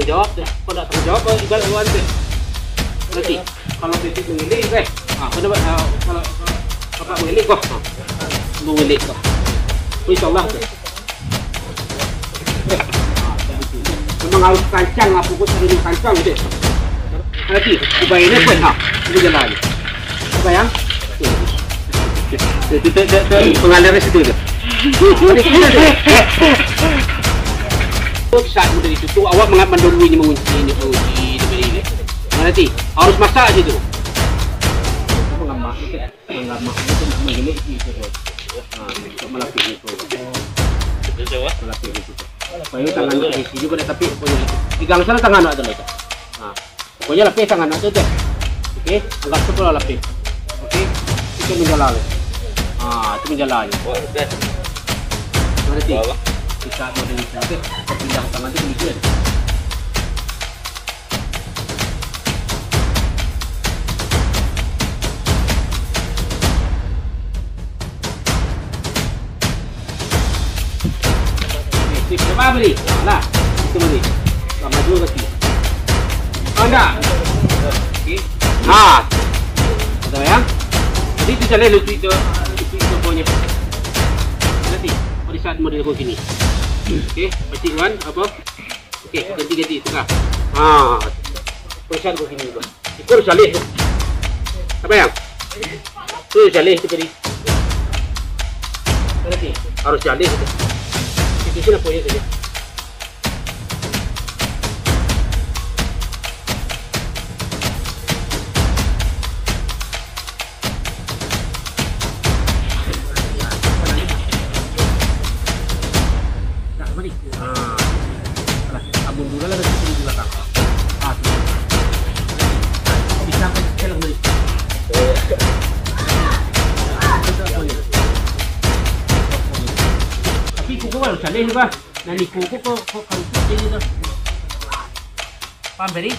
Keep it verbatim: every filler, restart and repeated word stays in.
Jawab deh. Kau tak tanggung jawab, kau juga lawan deh. Nanti, kalau Betik mengilik, eh. Ah, kau dapat, ah, kalau, kalau Bapak mengilik, kau. Ah, mengilik, kau. Insya Allah, deh. Memang harus kancang, apa pun caranya kancang, deh. Nanti, dibayar ni, kau. Ha, ini jalan. Apa yang? Itu, itu, itu, itu, pengalir di situ tu. Saat muda itu tu, awak manga-, mandahului ni mengunci, ni mengunci, ni mengunci. Mengerti? Harus masak situ. Mengamak itu, mengamak itu nak menggiling situ tu. Ha, untuk melapih itu. Melapih itu. Supaya tangan tu isi juga dah, tapi pokoknya. Pegang sana tangan awak tu, Lek. Ha. Pokoknya lapih tangan awak tu, deh. Oke, anggap tu kalau lapih. Oke, itu menjalan. Ah, itu menjalan. Wah, udah. Mana sih? Bawah. Kita mau dari sana, oke. Kita pindah tangan tu demikian. Sip, sip, apa ni? Nah, itu tadi. Lah, maju kaki. Oh, enggak. Okey. Ha. Ada ya? Jadi itu jalan lucu itu, lucu itu pokoknya. Nanti, pada saat model kau gini. Okey, pasti tuan apa? Okey, ganti-ganti, tukar. Ha. Pesan kau gini, Bang. Ikut harus jaleh tu. Apa yang? Tu jaleh tu tadi. Berarti harus jaleh tu. Itu sini apa ya tadi? Nah, mari. Ah. Alah, abun dulu lah, nanti di belakang. Ah, tu. Bisa apa? Jalan, mari. Tapi kuku kan harus jaleh juga. Nah, ni kuku kok, kok, kok, kok, kok, kok, Paham tadi?